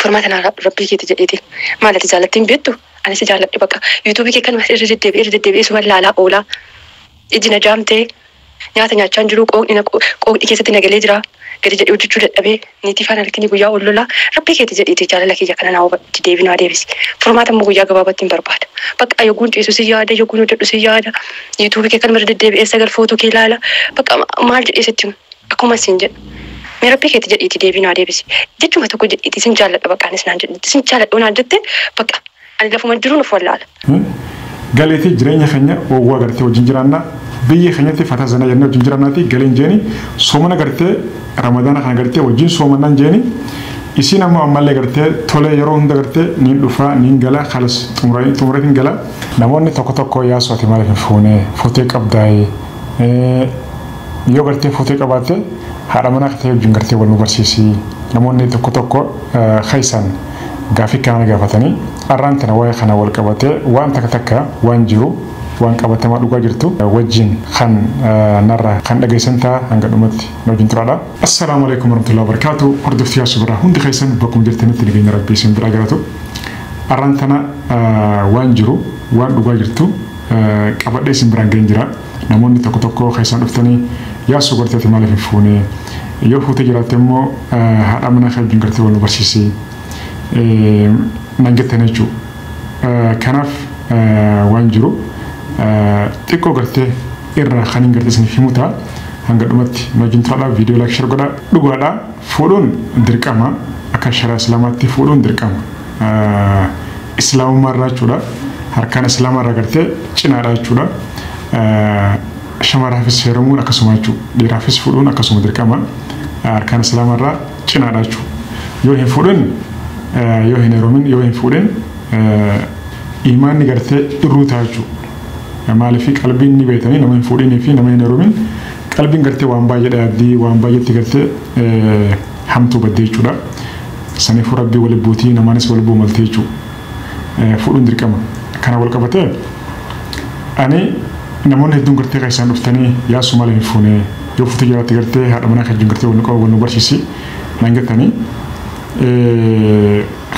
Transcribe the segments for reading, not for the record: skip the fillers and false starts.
Furmaata naa rabbii keeti jedheeti. Maal ati jaalattiin beektu? Ani si jaalladhe bakka. Yuutuubii kee kanuma irra deddeebi'ee irra deddeebi'ee suma laalaa oolaa. Iji na jaamtee nyaata nyaachaa hin jiru, qooqni keessatti nagalee jira. Gadi jedhee hojjechuu dadhabee niitii faana halkanii guyyaa ol lolaa. Rabbii keeti jedheeti jaalala kiyya kana naa hubadhu, deebii naa deebisi. Furmaata immoo guyyaa gabaabaatti hin barbaada. Bakka yogguun ciisu si yaada, yogguun hojjedhu si yaada. Yuutuubii kee kanuma irra deddeebi'ee sagal footoo kee ilaala. Bakka maal jedhee sitti himu? Akkuma siin jedhu. Mee rabbii keeti jedhiiti deebii naa deebisi. Jechuma tokko jedhiiti sin jaalladha bakka anis naan jedhu. Sin jaalladha naan jette bakka ani lafuma jiruun of wallaala. Galeetii jireenya keenya oowwaa gartee wajjin jiraanna, biyya keenyatti fataa zana jennee wajjin jiraannaati galeen jeeni, soomana gartee ramadaana kana gartee wajjin soomannaan jeeni. Isiin ammoo ammallee gartee tolee yeroo hunda gartee niin dhufaa niin gala kalas xumuratiin gala. Namoonni tokko tokko yaasoo ati maaliif hin fuune, fuutee qabdaa'ee yoo gartee fuutee qabaatte haadha manaa ta'e wajjin gartee wal nu barsiisi. Namoonni tokko tokko keessan gaafii kana gaafatanii arraan tana waa'ee kana wal qabatee waan takka takka waan jiru waan qabatamaa dhugaa jirtu wajjin kan narra kan dhageessan ta'a, hanga dhumatti na wajjin turaadha. Assalaamu alaikum warahmatullahi wabarakatuh. Hordoftii Yaasuu biraa hundi keessan bakkuma jirtanitti nageenya rabbii isin biraa galatu. Arraan tana waan jiru waan dhugaa jirtu qabadhee isin biraan ga'een jira. Namoonni tokko tokko keessan dhuftanii yaasuu garteeti maaliif hin fuune, yoo fuutee jiraatte immoo haadha manaa kee wajjin gartee wal nu barsiisi nan jettan jechuudha. Kanaaf waan jiru xiqqoo gartee irraa kan hin gartee isiniif himu ta'a. Hanga dhumatti na wajjin turaadha. Viidiyoo like share godhaa. Dhugaadha, fuudhuun dirqama, akka sharaa islaamaatti fuudhuun dirqama. Islaamummaa irraa jechuudha. Harkaan islaamaa irraa gartee cinaadha jechuudha. Shamaraafis heerumuun akkasuma jechuudha. Dhiiraafis fuudhuun akkasuma dirqama. Harkaan islaamaa irraa cinaadha jechuudha. Yoo hin fuudhin, yoo hin heerumin, yoo hin fuudhin imaanni gartee irruu ta'a jechuudha. Maaliif qalbiin ni beektanii nama hin fuudhinii fi nama hin heerumin qalbiin gartee waan baay'ee yaaddii, waan baay'eetti gartee hamtuu baddee jechuudha. Saniifuu rabbii wali buutii namaanis wal buumaltee jechuudha. Fuudhuun dirqama. Kana wal qabatee ani namoonni hedduun gartee keessaan dhuftanii yaasuu maaliif hin fuune, yoo fuutee jiraatte gartee haadha manaa wajjin gartee wal nu qabu wal nu barsiisi naan jettanii.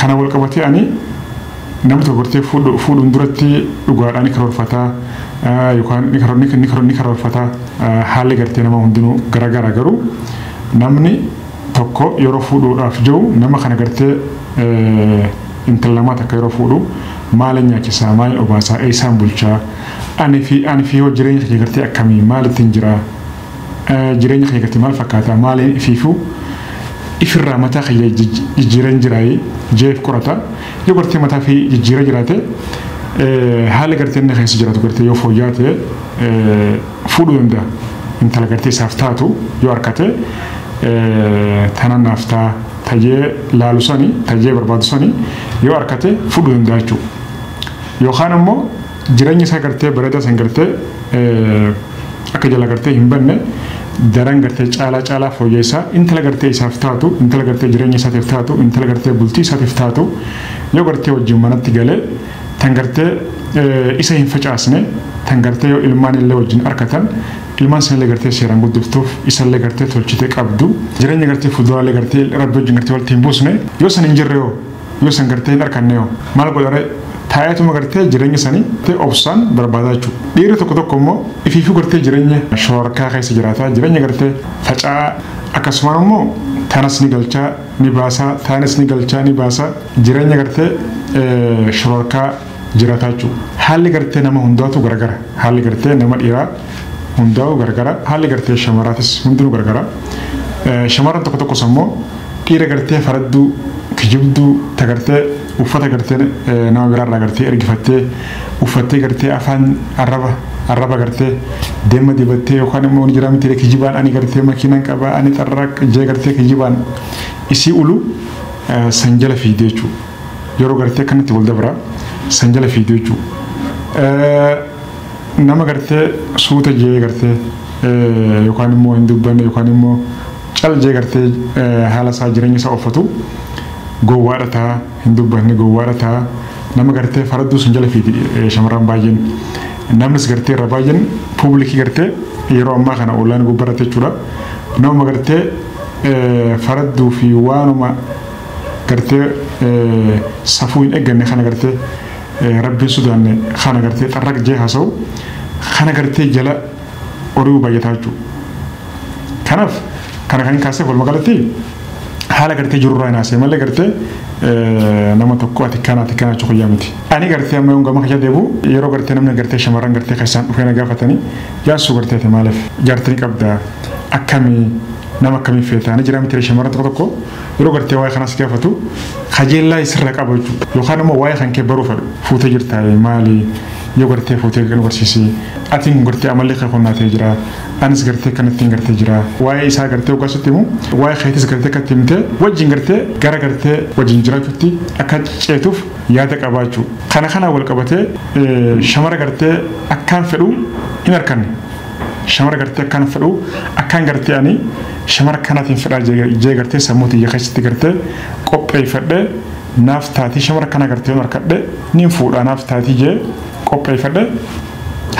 Kana wal qabatee ani nama tokko gartee fuudhuun duratti dhugaadhaan ni karoorfataa yookaan ni karoorfataa. Haalli gartee nama hundinuu garaagara, garuu namni tokko yeroo fuudhuudhaaf jiru nama kana gartee intala lamaa takka yeroo fuudhu maalin nyaachisaa, maalin obaasaa, eessaan bulchaa, ani fi yoo jireenya kiyya gartee akkamii, maalittiin jira, jireenya kiyya gartee maal fakkaata, maaliin ifiifuu ifirraa mataa kiyya jijjiiran jiraayee jeef qorata. Yoo gartee mataa fi jijjiira jiraate, haala gartee inni keessa jiraatu gartee yoo fooyya'aa ta'e fuudhuu danda'a. Intala gartee isaaf taatu yoo harkate, tana naaf ta'a tajee laalu sani, tajee barbaadu sani yoo harkate fuudhuu danda'a jechuudha. Yookaan immoo jireenya isaa gartee bareedaa san gartee akka jala gartee hin banne daran gartee caalaa caalaa fooyyessaa intala gartee isaaf taatu, intala gartee jireenya isaatiif taatu, intala gartee bultii isaatiif taatu yoo gartee wajjin manatti galee tan gartee isa hin facaasne, tan gartee yoo ilmaan illee wajjin argatan ilmaan sanillee gartee seeraan guddiftuuf isallee gartee tolchitee qabdu, jireenya gartee fuulduraalee gartee rabbi wajjin gartee walitti hin buusne yoo san hin jirre, yoo san gartee hin arganne, yoo maal godhare taa'eetuma gartee jireenya sanii obsaan barbaadaa jechuudha. Dhiirri tokko tokko immoo ifiifuu gartee jireenya shoorkaa keessa jiraata, jireenya gartee faca'aa, akkasumaan immoo tanas ni galchaa ni baasaa, taanis ni galchaa ni baasaa, jireenya gartee shororkaa jiraata jechuudha. Haalli gartee nama hundaatu garagara. Haalli gartee nama dhiiraa hundaa'u garagara. Haalli gartee shamarraatis hundinuu garagara. Shamarran tokko tokkos immoo dhiira gartee faradduu kijibduu ta gartee uffata gartee nama biraarraa gartee ergifattee uffattee gartee afaan arraba gartee deema dibattee yookaan immoo ni jira miti kijibaan ani gartee makiinaan qaba ani xarraa jee gartee kijibaan isii ulu san jala fiidee jechuudha. Yeroo gartee akkanatti wal dabra san jala fiidee jechuudha. Nama gartee suuta jee gartee yookaan immoo hin dubbanne yookaan immoo cal jee gartee haala isaa jireenya isaa uffatu gowwaadha ta'a, hin dubbanne gowwaadha ta'a. Nama gartee faradduu sun jala fiidi shamarran baay'een. Namnis gartee irra baay'een puublikii gartee yeroo ammaa kana onlaayinii gubbaratti jechuudha. Nama gartee faradduu fi waanuma gartee safuu hin eegganne kana gartee rabbiin sodaanne kana gartee xarraq jee haasa'u kana gartee jala horii baay'ataa jechuudha. Kanaaf kana kan kaasee walumaa galatti haala gartee jirurraa hin haasa'e malee gartee nama tokko ati kana jechuu guyyaa miti. Ani gartee amma yoon gama keessa deebi'u yeroo gartee namni gartee shamarran gartee keessaan dhufee na gaafatanii jaarsuu gartee ati maaliif jaartii qabda akkamii nama akkamii feeta ani jira miti shamarran tokko tokko yeroo gartee waa'ee kanas gaafatu kajeellaa isirra qaba jechuudha. Yookaan immoo waa'ee kan kee baruu fedhu fuutee jirtaa maali yoo gartee fuutee nu barsiisi atiin gartee amalli kee qonnaa ta'ee jira anis gartee kanattiin gartee jira waa'ee isaa gartee hoggaasutti himu waa'ee keetis gartee akkatti himtee wajjin gartee gara gartee wajjin jiraachuutti akka ceetuuf yaada qabaachuu kana kana wal qabatee shamara gartee akkaan fedhu hin arkanne shamara gartee akkaan fedhu akkaan gartee ani shamara kanaatiin fedhaa jee gartee sammuu xiyya keessatti gartee qopheeffadhee naaf taatii shamara kana gartee harkadhe niin fuudha naaf taatii jee qopheeffadhe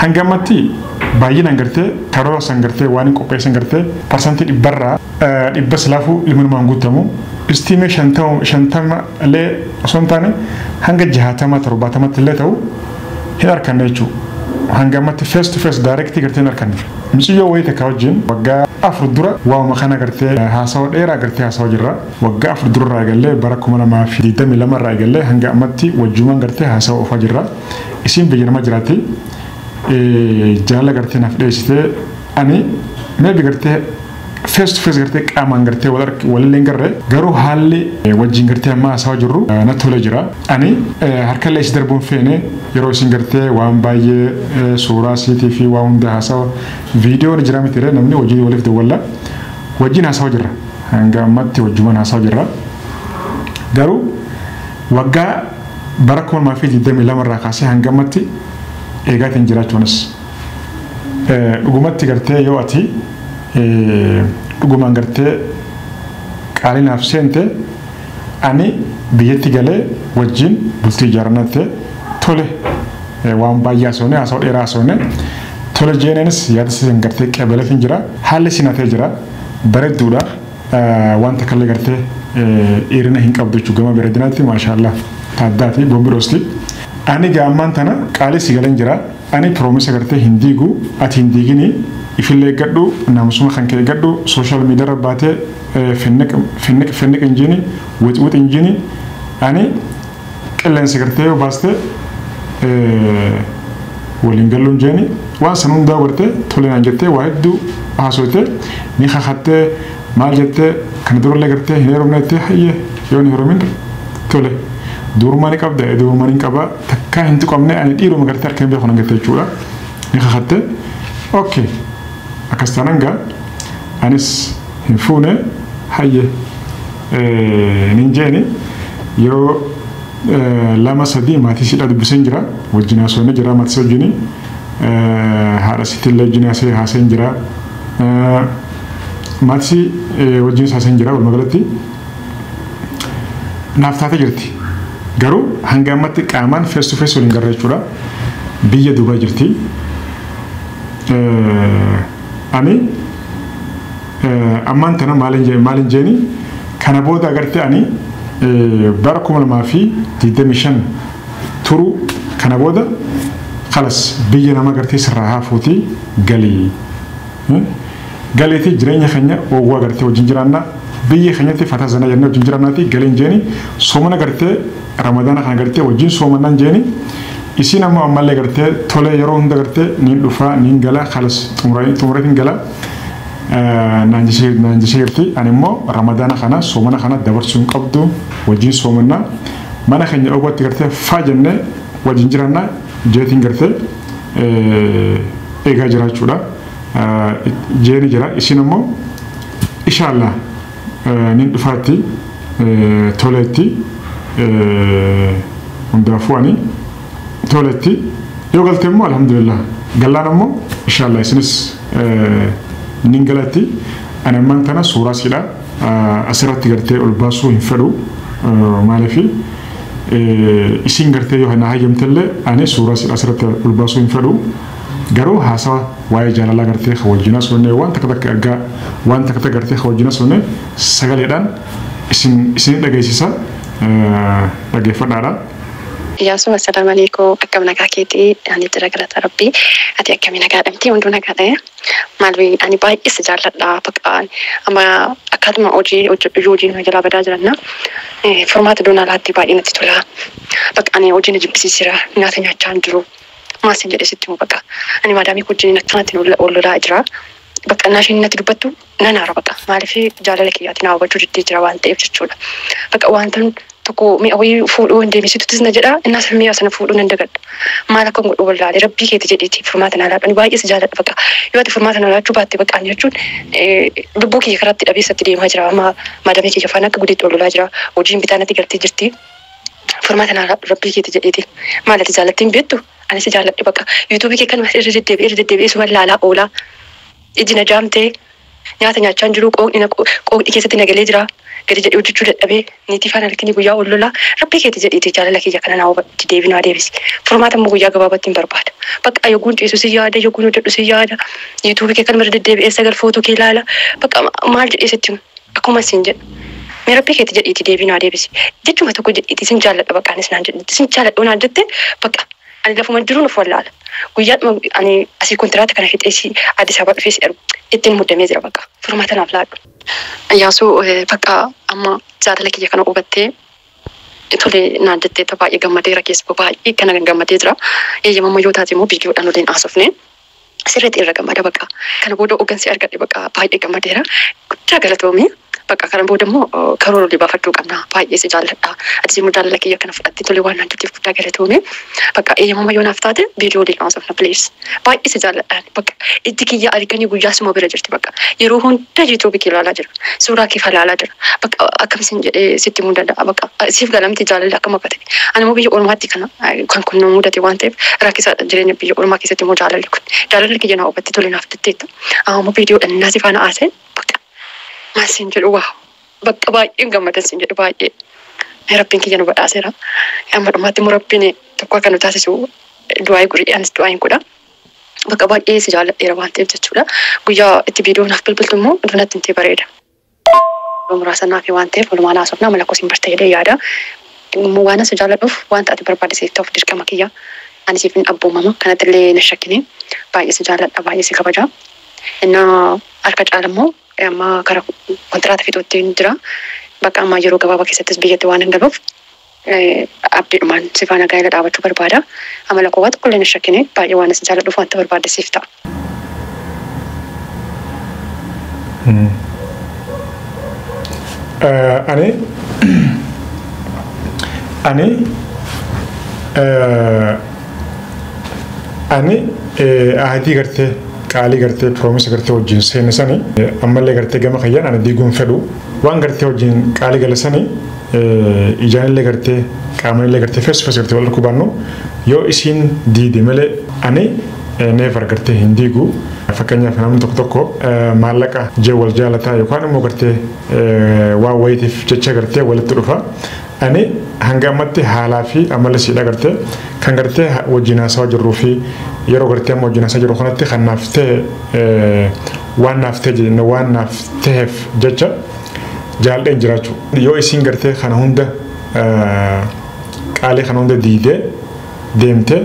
hanga ammatti baay'inaan gartee karoora san gartee waan hin qopheessan gartee parsantii dhibbarraa dhibba silaafuu ilmi namaan guutamu istiimee 50 illee osoo hin taane hanga 60 70 illee ta'u hin arkanne jechuudha. Hanga ammatti face to face direct gartee hin arkanne. Mucayyoo wayii takka wajjin waggaa 4 dura waa'uma kana gartee haasawa dheeraa gartee haasawa jirra. Waggaa 4 dura irraa eegallee bara 2022 irraa eegallee hanga ammatti wajjumaan gartee haasawa oofaa jirra. Isiin biyya nama jiraatti. Jaalala gartee naaf dhiyeessitee ani maybe gartee face to face gartee qaamaan gartee walillee hin garree garuu haalli wajjin gartee amma haasawaa jirru natti tolee jira. Ani harkallee isi darbuun feene yeroo isin gartee waan baay'ee suuraa siitii fi waan hunda haasawa viidiyoon jira miti namni wajjin waliif dawwalla wajjin haasawa jirra. Hanga ammatti wajjumaan haasawa jirra. Garuu waggaa bara 2022 irraa kaasee hanga ammatti eegaatiin jiraachuunis dhugumatti gartee yoo ati dhugumaan gartee qaalinaaf seente ani biyyatti galee wajjin bultii ijaarrannatte tole waan baay'ee haasofne haasawa dheeraa haasofne tole jeeneenis yaada isin gartee qabaleetiin jira haalli isin hatee jira bareedduudha waan takka illee gartee dheerina hin qabdu jechuudha gama bareedinaatti maashaallah taaddaati bombiroosti. Ani gaammaan tana qaalii si galeen jira ani promise gartee hin diigu ati hin diigini ifillee eeggadhu naamusuma kan kee eeggadhu sooshaal miidiyaa irra baatee finniq finniq injiini wix injiini ani qilleensa gartee yoo baaste waliin galuun jeeni waan san hundaa gartee tole naan jettee waa hedduu haasofte ni kakattee maal jettee kana durallee gartee hin heerumne jettee hayyee yoo hin heerumin tole durumaa ni qabda durumaa ni qaba takkaa hin tuqamne ani dhiiruma gartee harka hin beeku nan jettee jechuudha ni kakattee okay akkas taanaan gaa anis hin fuune hayyee nin jeeni yeroo 2 3 maatii siidha dubbiseen jira wajjin haasofne jira maatii wajjin haadha siitillee wajjin haaseen jira maatii wajjin haaseen jira walumaa galatti naaf taatee jirti. Garuu hanga ammatti qaamaan face to face waliin garra jechuudha. Biyya Dubaay jirti. Ani ammaan tana maalin jeeni kana booda agartee ani bara 2025 turu kana booda khalas biyya nama agartee sirraa haafuuti galii. Galeetii jireenya keenya oowwaa agartee wajjin jiraanna biyya keenyatti fataa zanaa jennee wajjin jiraannaati galiin jeeni soomana agartee ramadaana kana agartee wajjin soomannaan jeeni isiin ammoo ammallee agartee tolee yeroo hunda agartee niin dhufaa niin gala khalas xumuratiin gala naan jechee jirti ani immoo ramadaana kana soomana kana dabarsuu hin qabdu wajjin soomannaa mana keenya dhugatti agartee faa jennee wajjin jiraanna jeetiin agartee eegaa jira jechuudha. Jeeni jira isiin immoo inshaallah nin dhufaatti toleetti hundaafuu ani toleetti yoo galte immoo alhamdulillah gallaan immoo inshaallah isinis nin galatti ani ammaan tana suuraa siidha asirratti gartee ol baasuu hin fedhu maaliifi isin gartee yoo na hayyamtellee ani suuraa siidha asirratti ol baasuu hin fedhu garuu haasawa waa'ee jaalalaa gartee wajjin haasofne waan takka takka ergaa waan takka takka gartee wajjin haasofne sagaleedhaan isin dhageessisa. Dhaggeeffadhaadha. Iyyaasuu, assalaamu alaikum. Akkam nagaa keetii? Ani jira, galata Rabbii. Ati akkamii, nagaadhamti? Hunduu nagaadha. Maal, ani baay'ee si jaalladha. Bakka amma akkaatuma hojii hojjedhu hojii nu jalaa badaa jiranna. Furmaata doonaa laatti baay'ee natti tola. Bakka ani hojii na jibbisiisira, nyaata nyaachaa hin jiru. Maal sin jedhe sitti himu, bakka ani maadaamii wajjin akkanatti ol lolaa jira. Bakka innaa isheen natti dubbattu nan aara, bakka maaliif jaalala kiyyaatti na hubachuu diddee jira waan ta'eef jechuudha. Bakka wanta tokko mi'a wayii fuudhuu hin deebisituttis na jedha, innaa sana mi'a sana fuudhuu nan dagadha. Maal akka godhu wallaalee, Rabbii keeti jedheeti furmaata na laadhu. Ani baay'ee si jaalladha, bakka yoo ati furmaata na laachuu baatte, bakka ani jechuun lubbuu kiyya karaatti dhabeessatti deemaa jira. Amma maadamii kiyya faana akka gudiitti ol lolaa jira. Hojiin bitaa natti galtee jirti. Furmaata na laadhu, Rabbii keeti jedheeti. Maal, ati jaalattiin beektu? Ani si jaalladhe, bakka yuutuubii kee kanuma irra deddeebi'ee irra deddeebi'ee suma laalaa oolaa. Iji na jaamtee nyaata nyaachaa hin jiru, qooqni keessatti na galee jira. Gadi jedhee hojjechuu dadhabee, niitii faana halkanii guyyaa ol lolaa. Rabbii keeti jedheeti jaalala kiyya kana naa hubadhu, deebii naa deebisi. Furmaata immoo guyyaa gabaabaatti hin barbaada. Bakka yogguun ciisu si yaada, yogguun hojjedhu si yaada. Yuutuubii kee kanuma irra deddeebi'ee sagal footoo kee ilaala. Bakka maal jedhee sitti himu, akkuma siin jedhu. Mee Rabbii keeti jedhiiti deebii naa deebisi. Jechuma tokko jedhiiti sin jaalladha, bakka anis naan jedhi. Sin jaalladhu naan jette, bakka ani lafuma jiruun of wallaala. Guyyaadhuma ani asii kontiraata kana fixee si Addis Ababa dhufee si ergu ittiin muddamee jira, bakka furmaata naaf laadhu. Yaasuu, bakka amma jaalala kiyya kana hubattee tole naan jettee baay'ee gammadeera, keessa baay'ee kana gammadee jira. Eeyyamamma yoo taate immoo viidiyoodhaan waliin haasofne sirriitti irra gammada bakka. Kana booda hooggansi argadhe, bakka baay'ee gammadeera. Guddaa galatoomii. Bakka kana booda immoo karoora olii baafachuu qabna. Baay'ee si jaalladha. Ati immoo jaalala kiyya kana fudhattee tole waan naan jetteef guddaa galatoomii. Bakka eeyyamama yoo naaf taate viidiyoo waliin haasofna, please. Baay'ee si jaalladha. Bakka ijji kiyya halkanii guyyaa suma bira jirti bakka. Yeroo hunda yuutuubii kee ilaalaa jira. Suuraa kee ilaalaa jira. Bakka akkam sin jedhee sitti himuu danda'a. Bakka siif galamti jaalalli akkam akka ta'e. Ani immoo biyya ormaatti kana kan kun nu mudate waan ta'eef rakkisaadha jireenya biyya ormaa keessatti immoo jaalalli kun. Jaalalli kiyya naa hubatti tole naaf jetteetta. Amma immoo viidiyoodhaan naa si faana haasa'e, bakka maal siin jedhu, waa bakka baay'een gammadan siin jedhu baay'ee. Rabbiin kiyya nu badhaaseera. Amma dhumaatti immoo Rabbiin tokko akka nu taasisu du'aa godhi, anis du'aa hin godha. Bakka baay'ee si jaalladheera waan ta'eef jechuudha. Guyyaa itti viidiyoo naaf bilbiltu immoo dunatti hin bareeda. Muraasa naaf waan ta'eef walumaan haasofna, mala koo siin barta jedhee yaada. Waan asi jaalladhuuf wanta ati barbaadde siif ta'uuf dirqama kiyya. Ani siif hin abboomama. Kanatti illee na shakkini. Baay'ee si jaalladha, baay'ee si kabaja. Innaa harka caala immoo amma kara kontiraata fixuutti jira. Bakka ammaa yeroo gabaabaa keessattis biyyatti waan hin galuuf abdiidhumaan si faana gaa'ela dhaabachuu barbaada. Amala koo waa tokko illee na shakkini. Baay'ee waan isin jaalladhuuf wanta barbaadde siif ta'a. Ani ahadii gartee qaalii gartee promise gartee wajjin seene sani ammallee gartee gama kiyyaan ani diiguun fedhu. Waan gartee wajjin qaalii gale sani ijaanillee gartee qaamanillee gartee face to face gartee wal arguu baannu, yoo isiin diide malee ani never gartee hin diigu. Fakkeenyaaf, namni tokko tokko maallaqa jee wal jaalataa yookaan immoo gartee waan wayiitiif jecha gartee walitti dhufa. Ani hanga ammatti haalaa fi amala siidha gartee kan gartee wajjin haasawaa jirruu fi yeroo gartee amma wajjin haasawaa jirru kanatti kan naaf ta'e, waan naaf ta'e jenne, waan naaf ta'eef jecha jaalladheen jiraachuu. Yoo isiin gartee kana hunda qaalii kana hunda diidee deemte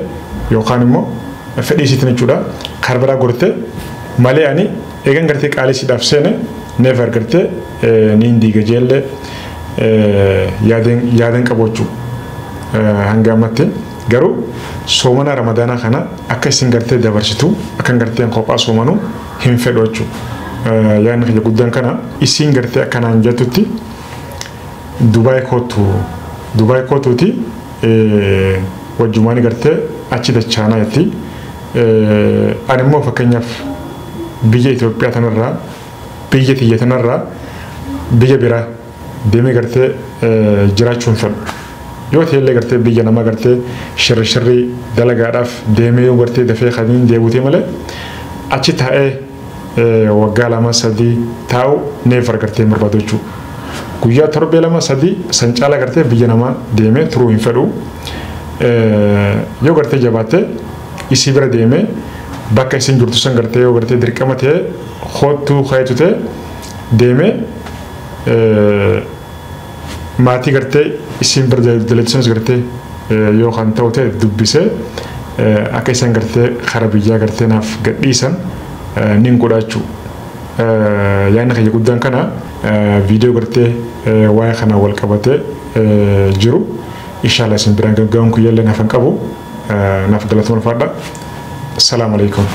yookaan immoo fedhii isiitiin jechuudha kan biraa gorte malee, ani eegan gartee qaalii siidhaaf seene never gartee niin diiga jeellee yaadan qabu jechuudha hanga ammatti. Garuu soomana Ramadaanaa kana akka isin gartee dabarsitu, akka gartee kophaa soomanu hin fedhu jechuudha. Yaadni kiyya guddaan kana, isiin gartee akkanaan jettutti Dubaay kootu, Dubaay kootuuti wajjumaan gartee achi dachaanaa jetti. Ani immoo fakkeenyaaf biyya Itoophiyaa tanarraa, biyya tiyya tanarraa biyya biraa deemee gartee jiraachuu hin fedhu. Yoo ta'ellee gartee biyya namaa gartee shirri shirrii dalagaadhaaf deemee yoo gartee dafee kaniin deebutee malee achi taa'ee waggaa 2 3 taa'u never gartee hin barbaadu jechuudha. Guyyaa torbee 2 3 san caala gartee biyya namaa deemee turuu hin fedhu. Yoo gartee jabaattee isii bira deemee bakka isin jirtu san gartee yoo gartee dirqama ta'ee hoottuu kaayatu ta'e deemee maatii gartee Isin bira dalagsiisus gartee yoo kan ta'u ta'e dubbisee akka isaan gartee kara biyyaa gartee naaf gadhiisan nin godha jechuudha. Yaadni kiyya guddaan kana viidiyoo gartee waa'ee kana wal qabatee jiru inshallah isin biraan gagga'uun kiyyallee naaf hin qabu naaf galatoon fadha. Assalaamu alaikum.